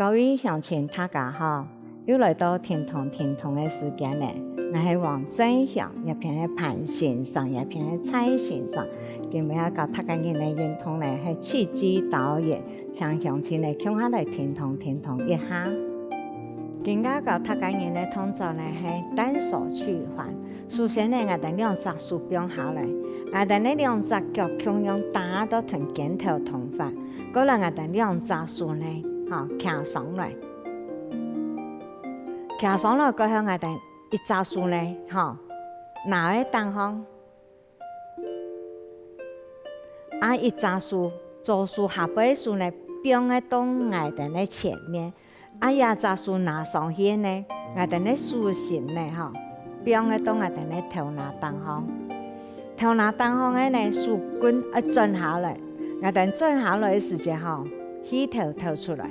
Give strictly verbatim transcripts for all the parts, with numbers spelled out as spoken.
各位鄉親大家好，又來到停動停動个時間了。𠊎係黃正香，這片个潘先生，這片个蔡先生。今晡日教大家人个運動呢係氣機導引，請鄉親呢共下來停動停動一下。今晡日教大家人个動作呢係單手屈髖。首先呢，𠊎兜兩隻手放下來，𠊎兜呢兩隻腳共樣打到同肩頭同寬。 過來𠊎兜兩隻手呢，吼，擎上來。擎上來過後，𠊎兜一隻手呢，吼，拿在頂項。啊，一隻手，左手下背手呢，放在到𠊎兜个前面。啊，這隻手拿上去呢，𠊎兜个手心呢，吼，放在到𠊎兜个頭那頂項。 頭那頂項个呢，手根愛轉下來。𠊎兜轉下來个時節吼，氣敨敨出來。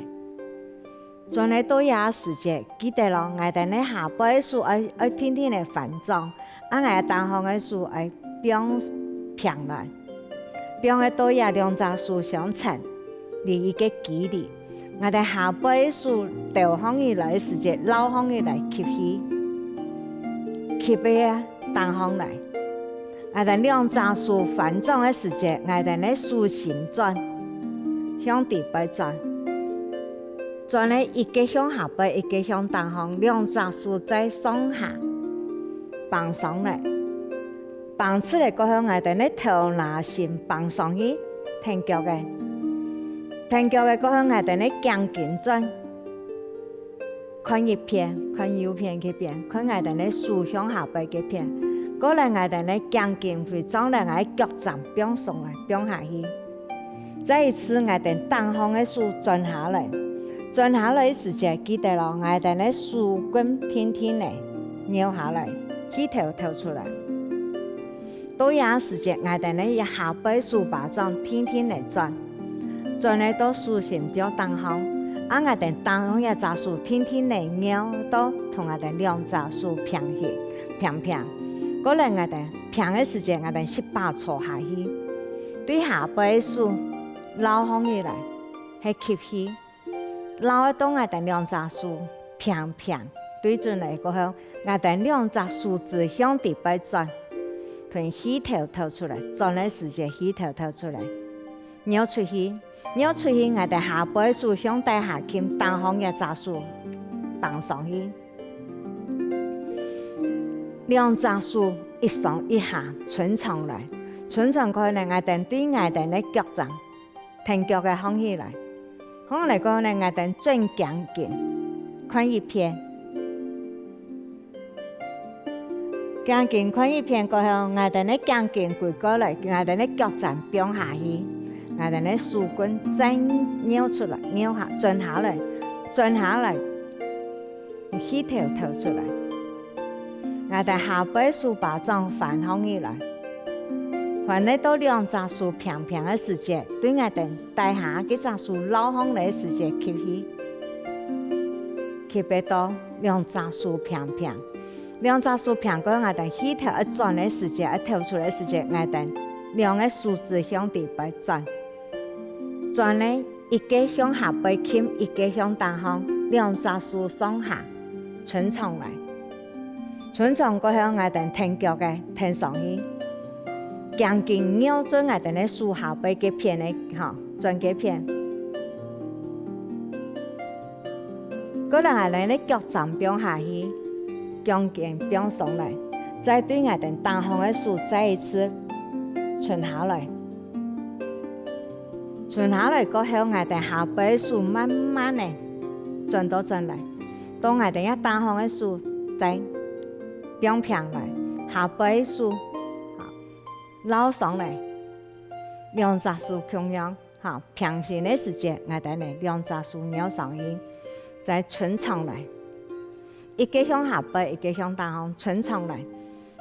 轉來到這時節，記得哦，𠊎兜个下背手愛，愛定定仔翻轉，啊𠊎頂項个手愛放平來，放个到這兩隻手相纏，離一個距離。 𠊎兜下背手兜項起來个時節，摎項起來吸氣，吸个頂項來。𠊎兜兩隻手翻轉个時節，𠊎兜个手心轉，向底背轉。轉个一個向下背，一個向頂項，兩隻手再上下，挷上來。 挷直了過後，𠊎兜个頭那心挷上去，跈腳仔。跈腳仔過後，𠊎兜个頸根轉，看一片，看右片該片，看𠊎兜个手向下背該片。過來𠊎兜个頸根會脹了，𠊎个腳踭放鬆來，放下去。 再一次，𠊎兜頂項个手轉下來，轉下來个時節，記得哦，𠊎兜个手根定定仔，拗下來，氣敨敨出來。到這時節，𠊎兜个下背手巴掌定定仔轉，轉个到手心吊頂項，啊𠊎兜頂項這隻手定定仔拗到同𠊎兜兩隻手平起，平平。過來𠊎兜 平个時節，𠊎兜十八坐下去，對下背手摎項起來，係吸氣，摎到𠊎兜兩隻手平平對準來過後，𠊎兜兩隻手指向底背轉，同氣敨敨出來，轉个時節氣敨敨出來，拗出去，拗出去，𠊎兜下背手向底下撳，頂項這隻手挷上去。 兩隻手一上一下伸長來，伸長過後呢，𠊎兜對𠊎兜个腳踭，跈腳仔䟘起來。䟘來過後呢，𠊎兜轉頸根，看一片。頸根看一片過後，𠊎兜个頸根歸過來，𠊎兜个腳踭放下去，𠊎兜个手根再拗出來，拗下，轉下來，轉下來。 氣敨敨出來。𠊎兜下背手巴掌翻䟘起來，翻仔到兩隻手平平个時節，對𠊎兜底下該隻手摎䟘來个時節吸氣，吸仔到兩隻手平平。兩隻手平過，𠊎兜氣敨愛轉个時節，愛敨出來个時節，𠊎兜兩個手指向底背轉。轉仔 一個向下背撳，一個向頂項，兩隻手上下伸長來。伸長過後，𠊎兜跈腳仔跈上去，頸根拗準𠊎兜个手下背該片个，吼，轉該片。過來𠊎兜个腳踭放下去，頸根放鬆來，再對𠊎兜頂項个手再一次伸下來。 伸下來過後，𠊎兜下背手慢慢仔轉到轉來，到𠊎兜這頂項个手再放平來，下背手，好，摎上來，兩隻手共樣，好，平行个時節，𠊎兜呢兩隻手拗上去，再伸長來。 一個向下背，一個向頂項伸長來。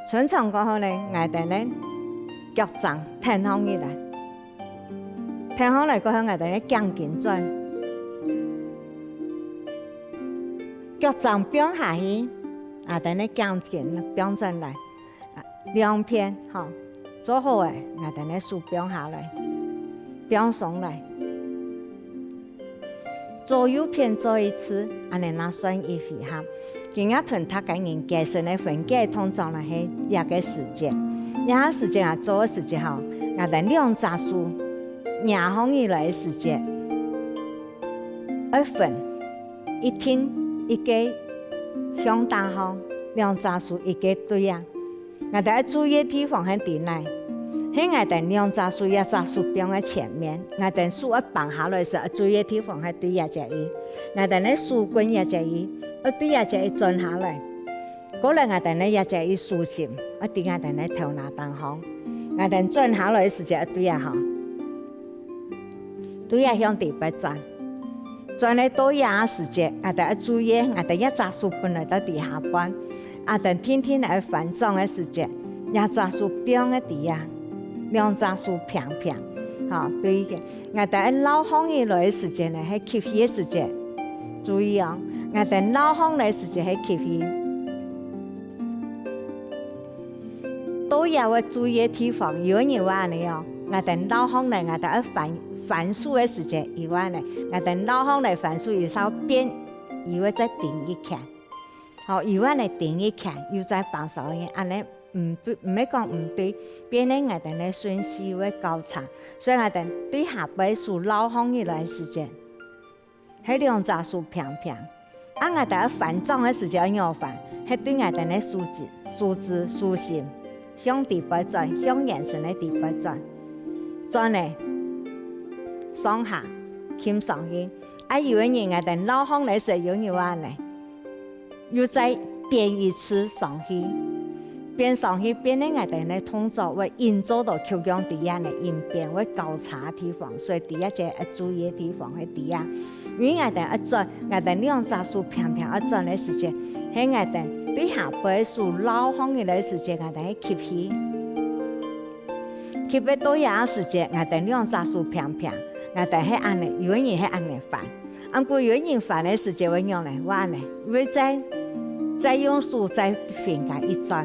伸長過後呢，𠊎兜呢腳踭跈䟘起來。跈䟘來過後，𠊎兜呢頸根轉，腳踭放下去，𠊎兜呢頸根放轉來。 兩片，吼，做好了，𠊎兜呢手放下來，放鬆來。左右片做一次，恁仔正算一回合。今日同大家人加深个分解動作呢係這个時節。這下時節啊，做个時節吼，𠊎兜兩隻手擎䟘起來个時節，愛分一定一个向頂項，兩隻手一个對啊。 𠊎兜愛注意个地方係在哪？係𠊎兜兩隻手，這隻手放在前面，𠊎兜手愛挷下來時，愛注意个地方係對這隻位。𠊎兜个手根這隻位，愛對這隻位轉下來。過來𠊎兜个這隻位手心，愛在𠊎兜个頭那頂項。𠊎兜轉下來个時節愛對啊吼。 對啊，向底背轉。轉來到這時節，𠊎兜愛注意，𠊎兜這隻手本來在底下背，𠊎兜定定愛翻掌个時節，這隻手放个底下，兩隻手平平。吼，對个，𠊎兜愛撈䟘起來个時節呢，係吸氣个時節。注意哦，𠊎兜撈䟘來个時節係吸氣。 到這愛注意个地方，有个人會恁仔哦，𠊎兜撈䟘來，𠊎兜愛翻，翻手个時節，佢會恁仔，𠊎兜撈䟘來翻手，佢就變，佢會再頂一圈。吼，佢會恁仔頂一圈，又再放手个，恁仔毋對，毋係講毋對，變成𠊎兜个順序會交叉，所以𠊎兜對下背手撈䟘起來个時節， 係兩隻手平平。啊𠊎兜愛翻掌个時節愛仰般翻？係對𠊎兜个手指，手指、手心，向底背轉，向圓身个底背轉。轉呢，上下，撳上去。啊有个人𠊎兜撈䟘來時，有个人會恁仔，又再變一次上去。 變上去，變成𠊎兜个動作會緊做到，就像在這呢，緊變會交叉个地方，所以在這就愛注意个地方係在這。因為𠊎兜愛轉，𠊎兜兩隻手平平愛轉个時節，係𠊎兜對下背手撈䟘起來个時節，𠊎兜係吸氣。吸氣到這个時節，𠊎兜兩隻手平平，𠊎兜係恁仔，有个人係恁仔翻。 啊毋過有个人翻个時節會仰呢？會恁仔，會再，再用手再分佢一轉，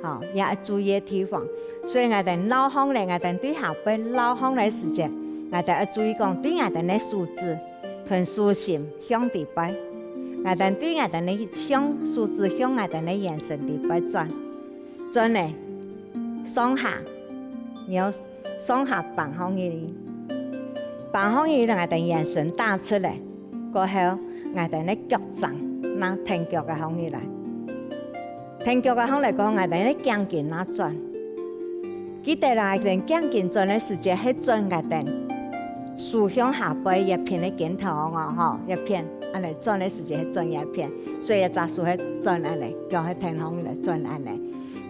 吼，也愛注意个地方。所以𠊎兜撈䟘來，𠊎兜對下背撈䟘來个時節，𠊎兜愛注意講，對𠊎兜个手指同手心向底背，𠊎兜對𠊎兜个向，手指向𠊎兜个圓身底背轉。 轉呢，上下，然後上下挷䟘起來，挷䟘起來，𠊎兜圓身打直來，過後𠊎兜个腳㬹正挺腳个䟘起來，挺腳个䟘來過後，𠊎兜个頸根正轉。記得啦，𠊎兜頸根轉个時節係轉𠊎兜手向下背這片个肩頭項哦，吼，這片，恁仔轉个時節係轉這片，所以這隻手係轉恁仔，腳係挺䟘起來轉恁仔。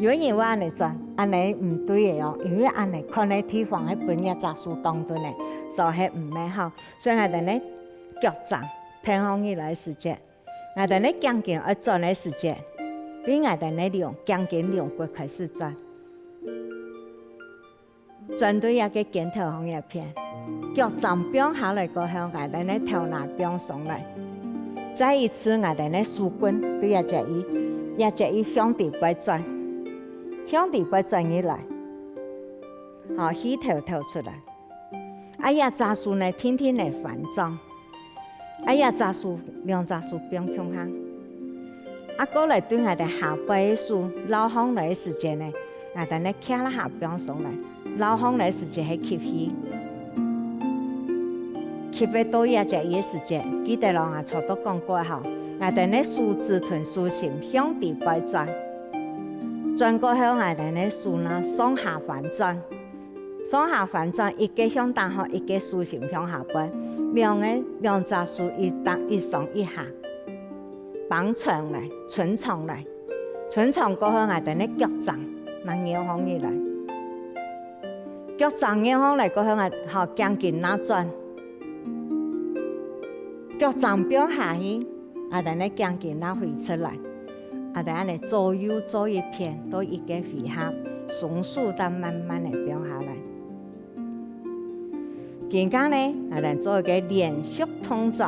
有个人會恁仔轉，恁仔毋對个哦，因為恁仔看个地方係分這隻手擋等个，所以係毋係吼。所以𠊎兜个腳㬹挺䟘起來个時節，𠊎兜个頸根愛轉个時節，對𠊎兜个龍，頸根龍骨開始轉。 轉對這个肩頭項這片，腳㬹放下來過後，𠊎兜个頭那放鬆來。再一次，𠊎兜个手根對這隻位，這隻位向底背轉，向底背轉起來，好，氣透透出來。啊這隻手呢，定定來翻掌。 啊這隻手，兩隻手放共下。啊過來對𠊎兜下背个手撈䟘來个時節呢，𠊎兜个胯下放鬆來，撈䟘來个時節係吸氣。吸氣到這隻位个時節，記得咯，𠊎頭先講過吼，𠊎兜个手指同手心向底背轉。轉過後，𠊎兜个手呢上下翻轉。 上下翻轉，一个向頂項，一个手心向下背，兩个，兩隻手一頂，一上一下，挷長來，伸長來，伸長過後，𠊎兜个腳㬹正拗䟘起來。腳㬹拗䟘來過後，𠊎，好，頸根正轉。腳㬹放下去，𠊎兜个頸根正飛出來。 𠊎兜恁仔左右做一遍，做一个回合，雙手正慢慢仔放下來。今下呢，𠊎兜做一个連續動作。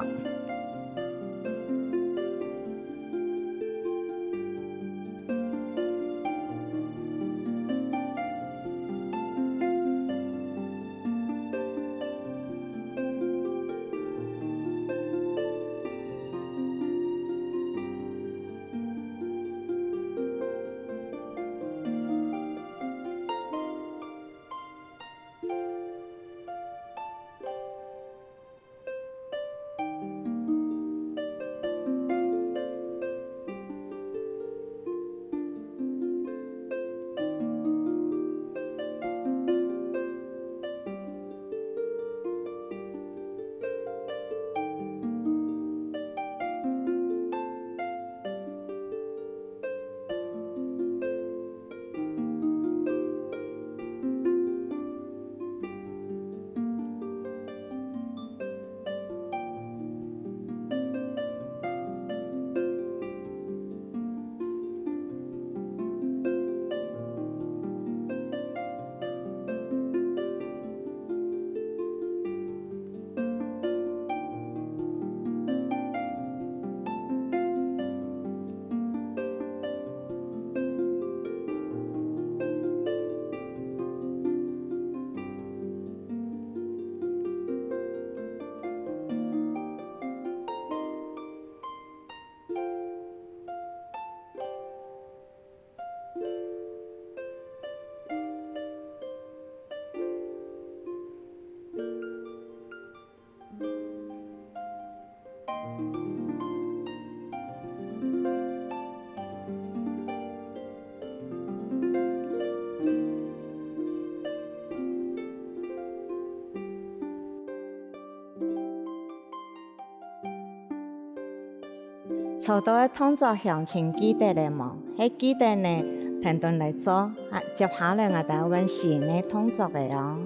頭到个動作鄉親記得了無？係記得呢，跈等來做，啊，接下來𠊎兜愛換新个動作了哦。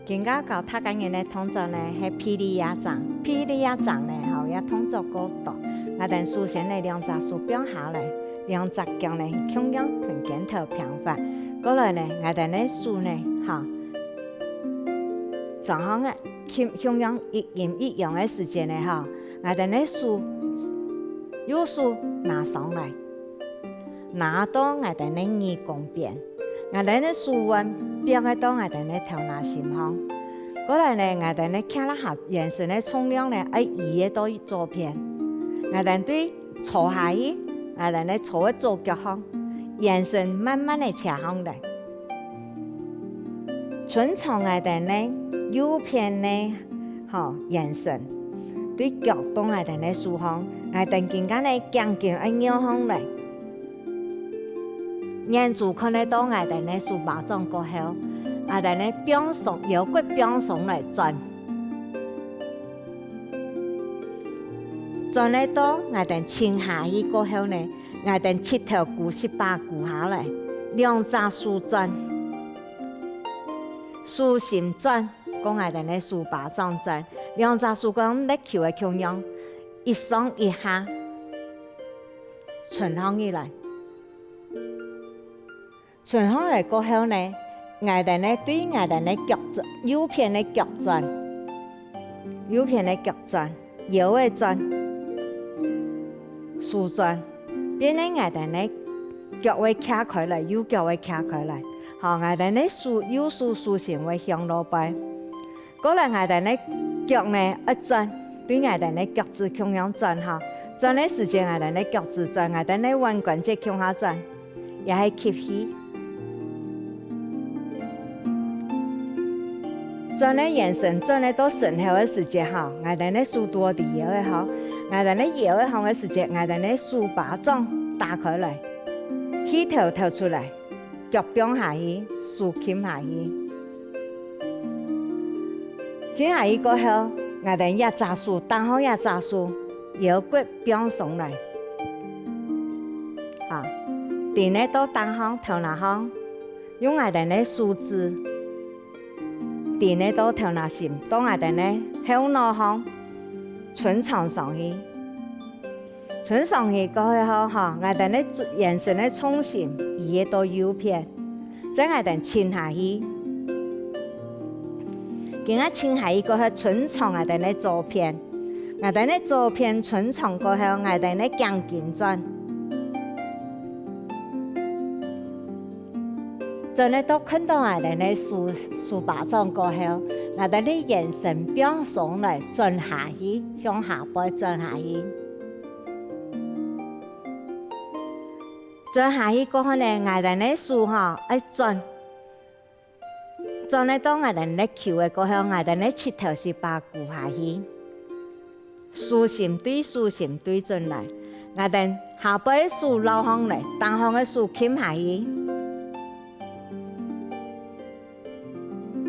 今下教大家人个動作呢，係臂力壓掌。臂力壓掌呢，吼，這動作較多。𠊎兜首先呢，兩隻手放下來，兩隻腳呢，共樣同肩頭平放。過來呢，𠊎兜个手呢，吼，轉向个，共，共樣一陰一陽个時節呢，吼，𠊎兜个手，右手拿上來。 拿到𠊎兜个耳公邊，𠊎兜个手腕放个到𠊎兜个頭那心項。過來呢，𠊎兜个胯下圓身个重量呢，愛移个到左片。𠊎兜對坐下去，𠊎兜个坐个左腳項，圓身慢慢个斜項來。 伸長𠊎兜个右片个，吼，圓身，對腳到𠊎兜个手項，𠊎兜今下呢，頸根愛拗項來。眼珠看得到𠊎兜个手巴掌過後，𠊎兜个放鬆，腰骨放鬆來轉。轉得到𠊎兜沉下去過後呢，𠊎兜膝頭跍十八跍下來，兩隻手轉。 手心轉，過𠊎兜个手巴掌轉，兩隻手講力球个共樣，一上一下，伸項起來。伸項來過後呢，𠊎兜呢對𠊎兜个腳，右片个腳轉，右片个腳轉。 腰仔轉，手轉，變成𠊎兜个腳會擎開來，右腳會擎開來。好，𠊎兜个手，右手手心會向落背。過來𠊎兜个腳呢，愛轉，對𠊎兜个腳趾共樣轉哈。轉个時節，𠊎兜个腳趾轉，𠊎兜个腕關節共下轉。 也係吸氣。轉个圓身，轉个到身後个時節吼，𠊎兜个手拄好在腰仔項，𠊎兜个腰仔項个時節，𠊎兜个手巴掌打開來，氣敨敨出來，腳放下去，手撳下去。撳下去過後，𠊎兜這隻手，打好這隻手，腰骨放鬆來。 啊，頂个到頂項頭那項，用𠊎兜个手指，頂个到頭那心，到𠊎兜个後腦項，伸長上去。伸上去過後吼，𠊎兜个圓身个重心移个到右片， 再𠊎兜沉下去。今下沉下去過後，伸長𠊎兜个左片。𠊎兜个左片伸長過後，𠊎兜个頸根轉。轉个到看到𠊎兜个手，手巴掌過後，𠊎兜个圓身放鬆來，轉下去，向下背轉下去。 轉下去過後呢，𠊎兜个手吼，愛轉。轉个到𠊎兜个球个過後，𠊎兜个膝頭十八跍下去。手心對手心對準來，𠊎兜下背个手撈項來，頂項个手撳下去。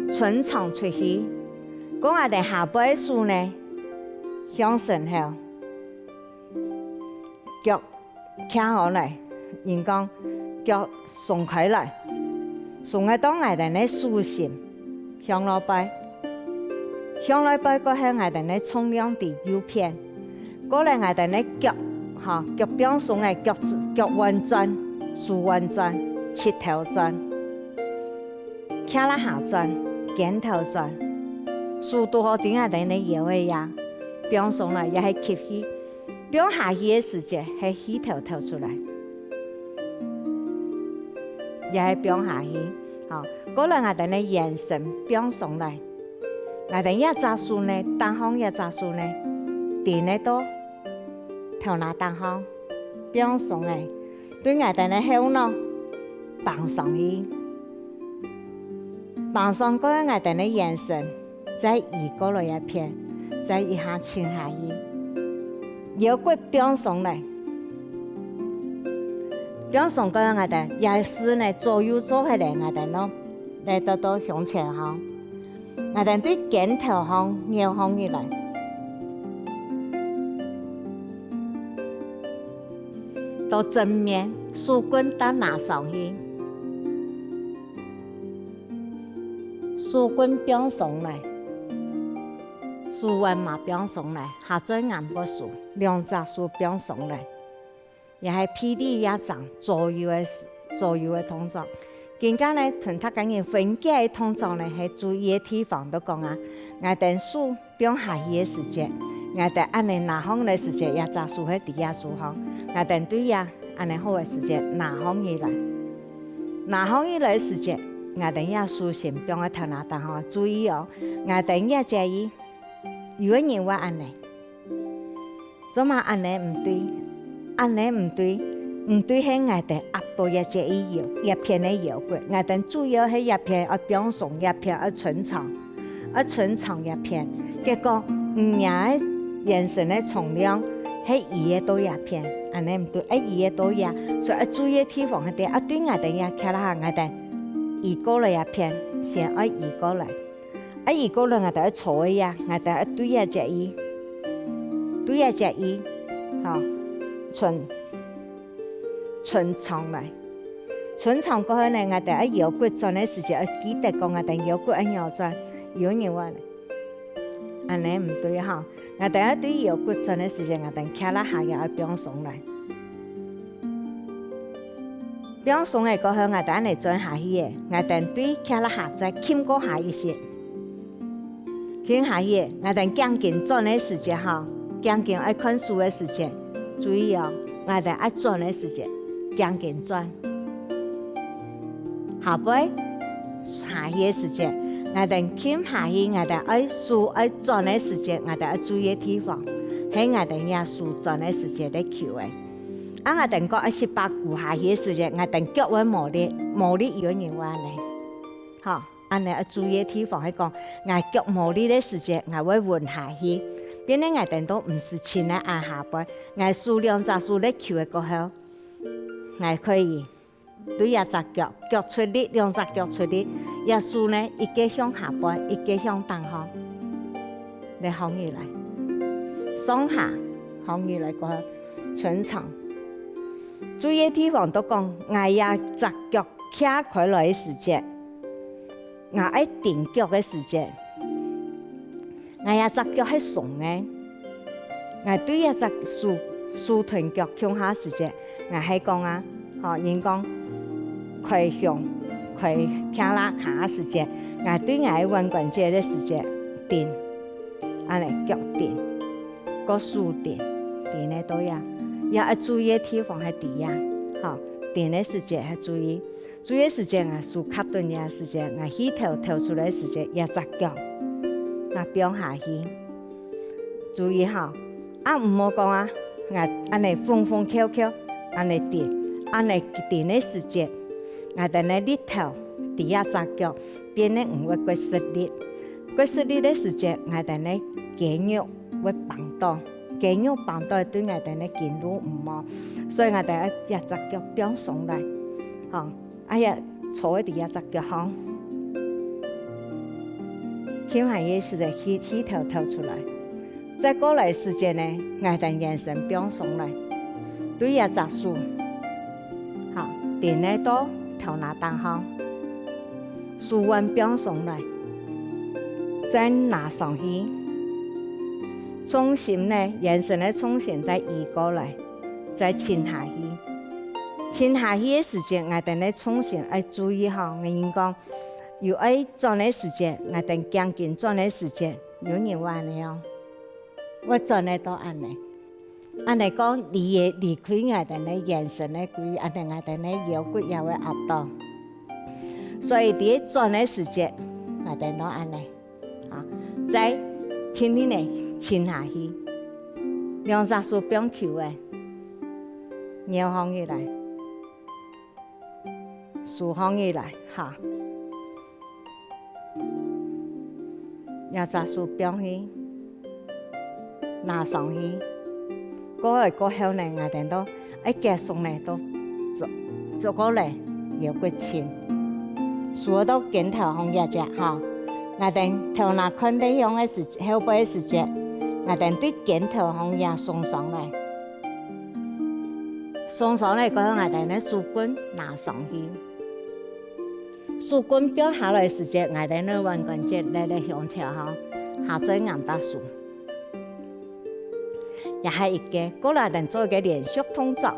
伸長出去，過𠊎兜下背个手呢，向身後。 腳擎好來，人講腳鬆開來，鬆个到𠊎兜个手心，向落背。向落背過後，𠊎兜个重量在右片。過來𠊎兜个腳，吼，腳放鬆个，腳趾，腳腕轉，手腕轉，膝頭轉。 胯下轉，肩頭轉，手拄好在𠊎兜个腰仔呀，放鬆來也係吸氣，放下去个時節係氣敨敨出來，也係放下去。好，過來𠊎兜个圓身放鬆來，𠊎兜這隻手呢，頂項這隻手呢，頂个到頭那頂項，放鬆个。 對𠊎兜个後腦，放鬆去。放鬆過𠊎兜个圓身，再移過來一片，再一下沉下去。腰骨放鬆來。放鬆過𠊎兜也係呢，左右做下來，𠊎兜攏來到到胸前吼。 𠊎兜對肩頭項扭項起來。到正面，手綴到拿上去，手綴放鬆來，手腕嘛放鬆來，下嘴眼目手，兩隻手放鬆來。 也係臂力也正左右个，左右个動作。今下呢，同大家人分解个動作呢，係注意个地方就講啊，𠊎等手放下去个時節，𠊎等恁呢拿䟘來時節，這隻手係在這手項，𠊎等對這恁呢好个時節拿䟘起來。拿䟘起來个時節，𠊎等這手心放个頭那頂項，注意哦，𠊎等這節有个人會恁呢。 做麼恁呢毋對？恁呢毋對，毋對係𠊎兜壓到這節个腰，這片个腰骨。𠊎兜主要係這片愛放鬆，這片愛伸長，愛伸長這片。結果，你个圓身个重量係移个到這片，恁呢毋對，愛移个到這，所以愛注意个地方係在，愛對𠊎兜這胯下𠊎兜移過來這片，先愛移過來。 啊，移過來𠊎兜愛坐个呀，𠊎兜愛對這節个，對這節个，吼，伸，伸長來。伸長過後呢，𠊎兜愛腰骨轉个時節，愛記得講𠊎兜腰骨愛仰轉，有人話呢，恁呢毋對吼。𠊎兜愛對腰骨轉个時節，𠊎兜胯下也愛放鬆來。 放鬆个過後，𠊎兜恁呢轉下去个，𠊎兜對胯下再撳過下一息。撳下去个，𠊎兜頸根轉个時節吼，頸根愛看手个時節，注意哦，𠊎兜愛轉个時節，頸根轉。下背下去个時節，𠊎兜撳下去，𠊎兜愛手愛轉个時節，𠊎兜愛注意个地方，係𠊎兜這手轉个時節咧求个。 啊，𠊎兜講愛十八度下去个時節，𠊎兜腳會無力，無力有人會恁呢。吼，恁呢愛注意个地方係講，𠊎腳無力个時節，𠊎會穩下去。變成𠊎兜都毋使盡个恁下背，𠊎手兩隻手咧求个過後，𠊎可以對這隻腳，腳出力，兩隻腳出力，這手呢，一個向下背，一個向頂項，來䟘起來，上下䟘起來過後，伸長。 注意个地方都講，𠊎這隻腳擎開來个時節，𠊎愛蹬腳个時節，𠊎這隻腳係鬆个。𠊎對這隻手，手同腳共下時節，𠊎係講啊，吼，人講開胸，開胯下下時節，𠊎對𠊎个腕關節个時節，蹬，恁呢腳蹬，過手蹬，蹬个到這，也愛注意个地方係在這，吼。 蹬个時節愛注意，注意个時節啊，手卡等个時節，𠊎氣敨敨出來个時節，這隻腳，那放下去。注意吼，啊，毋好講啊，𠊎恁呢㧒㧒翹翹，恁呢蹬，恁呢蹬个時節，𠊎兜个力頭，在這隻腳，變得毋會過食力。過食力个時節，𠊎兜个肌肉會繃著。 肌肉繃著對𠊎兜个筋路毋好，所以𠊎兜愛這隻腳放鬆來，吼，哎呀，坐个在這隻腳項，輕輕个時節氣，氣敨敨出來。再過來時節呢，𠊎兜圓身放鬆來，對這隻手，吼，踮个到頭那頂項，手腕放鬆來，再拿上去。 重心呢，圓身个重心再移過來，再沉下去。沉下去个時節，𠊎兜个重心愛注意吼，𠊎人講，有愛轉个時節，𠊎兜頸根轉个時節，有人會恁呢哦。會轉个到恁呢。恁呢講，離个，離開𠊎兜个圓身个距，恁呢𠊎兜个腰骨也會壓著。所以在轉个時節，𠊎兜到恁呢。 啊，再輕輕个沉下去，兩隻手放球仔，撅䟘起來，收䟘起來，哈。兩隻手放去，拿上去。過來過後呢，𠊎兜到 愛結束呢，都做，做過來，腰骨伸。手到肩頭項這隻哈，𠊎兜頭那看對向个時，後背个時節，𠊎兜對肩頭項這送上來。上上个，過後𠊎兜个手巾拿上去。手巾放下來時節，𠊎兜个腕關節來來向前吼，下嘴硬搭手。也係一個，過來𠊎兜做一個連續動作。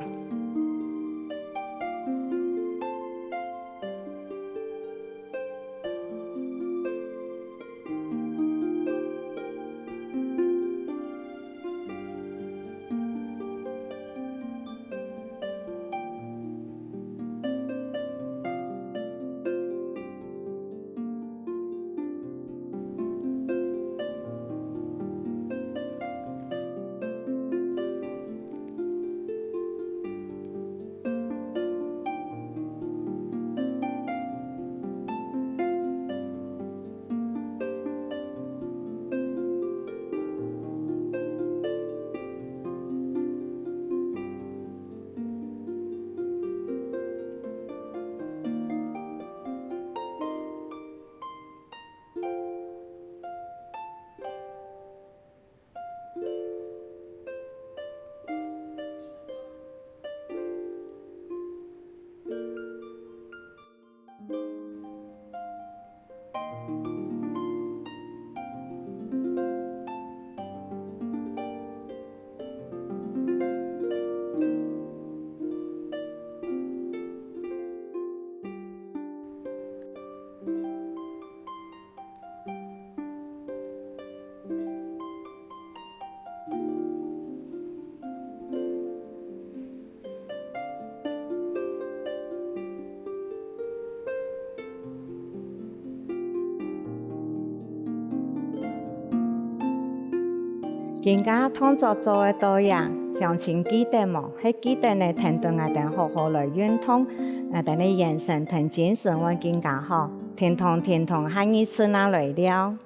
今下動作做到這，鄉親記得無？係記得呢，跈等𠊎兜好好來運動，𠊎兜个眼神同精神會更加好。停動，停動，下二次正來尞。